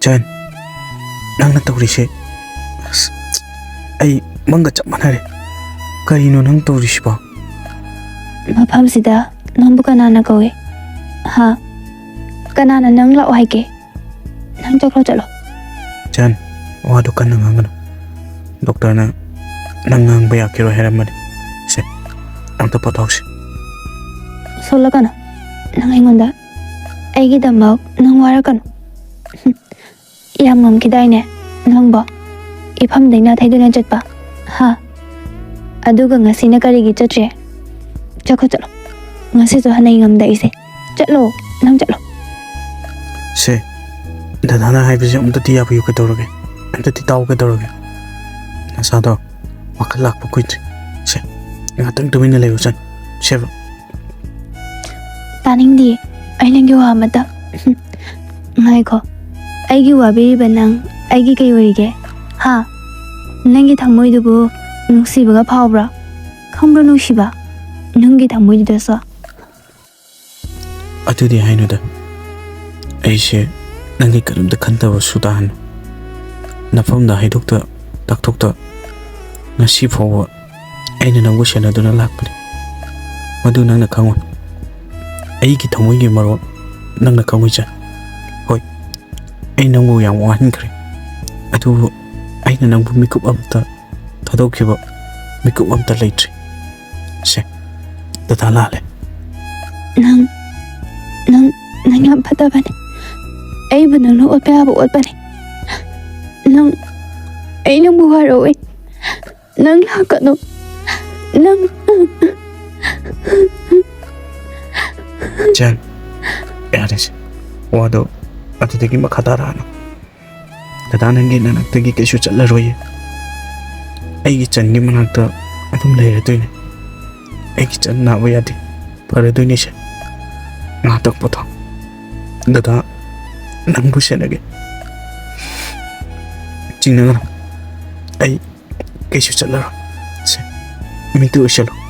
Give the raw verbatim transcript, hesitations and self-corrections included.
ꯆꯟ, ꯅꯪꯅ ꯇꯧꯔꯤꯁꯦ, ꯑꯁ, ꯑꯩ ꯃꯪꯒ ꯆꯞ ꯃꯥꯟꯅꯔꯦ꯫ ꯀꯔꯤꯅꯣ ꯅꯪ ꯇꯧꯔꯤꯁꯤꯕꯣ? ꯃꯐꯝꯁꯤꯗ ꯅꯪꯕꯨ ꯀꯅꯥꯅ ꯀꯧꯏ? ꯍꯥ? ꯀꯅꯥꯅ ꯅꯪ ꯂꯥꯛꯑꯣ ꯍꯥꯏꯒꯦ? ꯅꯪ ꯆꯠꯈ꯭ꯔꯣ, ꯆꯠꯂꯣ꯫ ꯆꯟ, ꯋꯥꯗꯣ ꯀꯟꯅ ꯉꯥꯡꯒꯅꯨ꯫ ꯗꯣꯛꯇꯔꯅ ꯅꯪ ꯉꯥꯡꯕ ꯌꯥꯈꯤꯔꯣꯏ ꯍꯥꯏꯔꯝꯕꯅꯤ꯫ ꯁꯦ, ꯑꯝꯇ ꯄꯣꯊꯥꯍꯧꯁꯤ꯫ ꯁꯣꯜꯂꯛꯀꯅꯨ꯫ ꯅꯪ ꯑꯩꯉꯣꯟꯗ, ꯑꯩꯒꯤꯗꯃꯛ ꯅꯪ ꯋꯥꯔꯛꯀꯅꯨ꯫ ꯌꯥꯝ ꯉꯝꯈꯤꯗꯥꯏꯅꯦ ꯅꯪꯕꯣ? ꯏꯐꯝꯗꯩꯅ ꯊꯩꯗꯨꯅ ꯆꯠꯄ, ꯍꯥ? ꯑꯗꯨꯒ ꯉꯁꯤꯅ ꯀꯔꯤꯒꯤ ꯆꯠꯇ꯭ꯔꯦ? ꯆꯠꯈꯣ, ꯆꯠꯂꯣ꯫ ꯉꯁꯤꯁꯨ ꯍꯟꯅ ꯉꯝꯗ ꯑꯩꯁꯦ꯫ ꯆꯠꯂꯣ, ꯅꯪ ꯆꯠꯂꯣ꯫ ꯁꯦ, ꯗꯗꯥꯅ ꯍꯥꯏꯕꯁꯦ ꯑꯝꯇꯗꯤ ꯌꯥꯕꯤꯌꯨ ꯀꯩꯗꯧꯔꯒꯦ? ꯑꯝꯇꯗꯤ ꯇꯥꯎ ꯀꯩꯗꯧꯔꯒꯦ? ꯅꯁꯥꯗꯣ ꯋꯥꯈꯜ ꯂꯥꯛꯄ ꯀꯨꯏꯗ꯭ꯔꯤ꯫ ꯁꯦ, ꯉꯥꯛꯇꯪ ꯇꯨꯃꯤꯟꯅ ꯂꯩꯌꯨ, ꯆꯟ꯫ ꯁꯦꯕ꯫ ꯇꯥꯅꯤꯡꯗꯤꯌꯦ ꯑꯩ ꯅꯪꯒꯤ ꯋꯥ ꯑꯃꯇ꯫ ꯉꯥꯏꯈꯣ, ꯑꯩꯒꯤ ꯋꯥꯕꯤꯔꯤꯕ ꯅꯪ ꯑꯩꯒꯤ ꯀꯩ ꯑꯣꯏꯔꯤꯒꯦ? ꯍꯥ? ꯅꯪꯒꯤ ꯊꯃꯣꯏꯗꯨꯕꯨ ꯅꯨꯡꯁꯤꯕꯒ ꯐꯥꯎꯕ꯭ꯔꯥ? ꯈꯪꯕ꯭ꯔꯥ ꯅꯨꯡꯁꯤꯕ? ꯅꯪꯒꯤ ꯊꯃꯣꯏꯗꯨꯗꯁꯨ꯫ ꯑꯗꯨꯗꯤ ꯍꯥꯏꯅꯨꯗ꯫ ꯑꯩꯁꯦ ꯅꯪꯒꯤ ꯀꯔꯤꯝꯇ ꯈꯟꯗꯕ ꯁꯨꯇꯥꯍꯟ꯫ ꯅꯐꯝꯗ ꯍꯥꯏꯗꯣꯛꯇ ꯇꯥꯛꯊꯣꯛꯇ ꯉꯁꯤ ꯐꯥꯎꯕ ꯑꯩꯅ ꯅꯪꯕꯨ ꯁꯦꯟꯅꯗꯨꯅ ꯂꯥꯛꯄꯅꯤ꯫ ꯃꯗꯨ ꯅꯪꯅ ꯈꯪꯉꯨ꯫ ꯑꯩꯒꯤ ꯊꯃꯣꯏꯒꯤ ꯃꯔꯣꯜ ꯅꯪꯅ ꯈꯪꯉꯨ, ꯏꯆꯟ꯫ ꯍꯣꯏ, ꯑꯩ ꯅꯪꯕꯨ ꯌꯥꯝ ꯋꯥꯍꯟꯈ꯭ꯔꯦ꯫ ꯑꯗꯨꯕꯨ ꯑꯩꯅ ꯅꯪꯕꯨ ꯃꯤꯀꯨꯞ ꯑꯃꯇ ꯊꯥꯗꯣꯛꯈꯤꯕ ꯃꯤꯀꯨꯞ ꯑꯝꯇ ꯂꯩꯇ꯭ꯔꯤ꯫ ꯁꯦ, ꯗꯗꯥ ꯂꯥꯜꯂꯦ꯫ ꯅꯪ, ꯅꯪ, ꯅꯪ ꯌꯥꯝ ꯐꯠꯇꯕꯅꯦ꯫ ꯑꯩꯕꯨ ꯅꯪꯅ ꯑꯣꯠꯄ ꯌꯥꯕ ꯑꯣꯠꯄꯅꯦ꯫ ꯅꯪ, ꯑꯩ ꯅꯪꯕꯨ ꯋꯥꯔꯧꯏ꯫ ꯅꯪ ꯂꯥꯛꯀꯅꯨ꯫ ꯅꯪ꯫ ꯆꯟ, ꯌꯥꯔꯦꯁꯦ꯫ ꯋꯥꯗꯣ ꯑꯗꯨꯗꯒꯤ ꯃꯈꯥ ꯇꯥꯔꯛꯑꯅꯨ꯫ ꯗꯗꯥ ꯅꯪꯒꯤ ꯅꯅꯥꯛꯇꯒꯤ ꯀꯩꯁꯨ ꯆꯠꯂꯔꯣꯏꯌꯦ꯫ ꯑꯩꯒꯤ ꯆꯟꯒꯤ ꯃꯅꯥꯛꯇ ꯑꯗꯨꯝ ꯂꯩꯔꯗꯣꯏꯅꯦ꯫ ꯑꯩꯒꯤ ꯆꯟ ꯅꯥꯕ ꯌꯥꯗꯦ꯫ ꯐꯔꯗꯣꯏꯅꯦꯁꯦ꯫ ꯉꯥꯏꯍꯥꯛꯇꯪ ꯄꯣꯊꯥꯎ꯫ ꯗꯗꯥ ꯅꯪꯕꯨ ꯁꯦꯟꯅꯒꯦ꯫ ꯆꯤꯡꯅꯒꯅꯨ꯫ ꯑꯩ ꯀꯩꯁꯨ ꯆꯠꯂꯔꯣꯏ꯫ ꯁꯦ, ꯃꯤꯠꯇꯨ ꯎꯏꯁꯜꯂꯨ꯫